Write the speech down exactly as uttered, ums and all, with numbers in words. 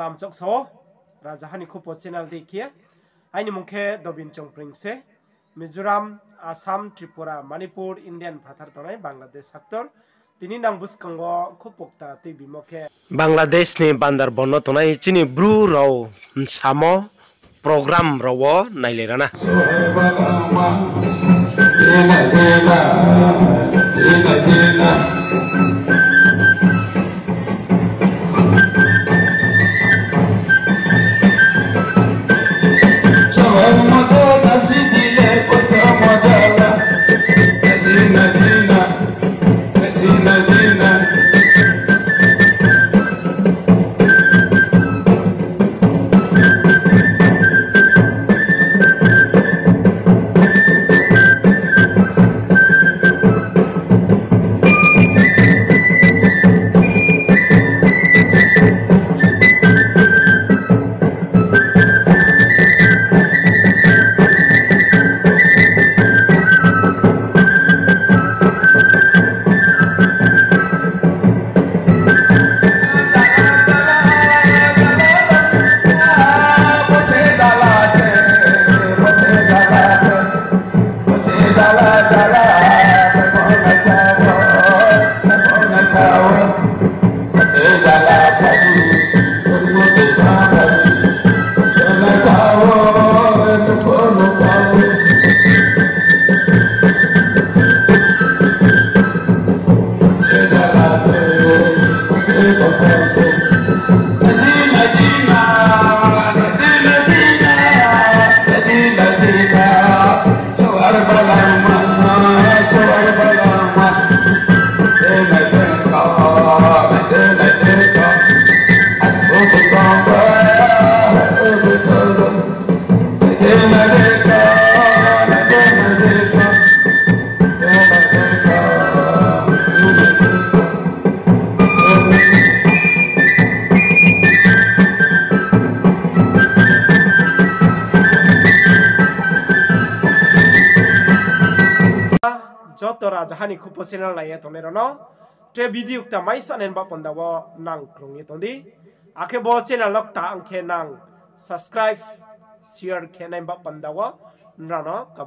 Amchoksa o, Rajaha ni Khupo channel dei khe. Aini mung khe Dobin Chongpring se. Mizoram, Assam, Tripura, Manipur, Indian phathar tongnai Bangladesh haktor. Tini nang buskang wo khupo kta tuibimo khe Bangladesh ni Bandarban no tongnai chini Bru rao bsamo program rao wo nailai rana. Joto Rajaha ni Khupo channel nai ye tongnai rao no, tre video kta mai sa nai ni baoh panda wo nang krung ye tong di. Akhe bo channel no kta ang khe nang subscribe, share khe nai ni baoh panda wo nrao no kabo.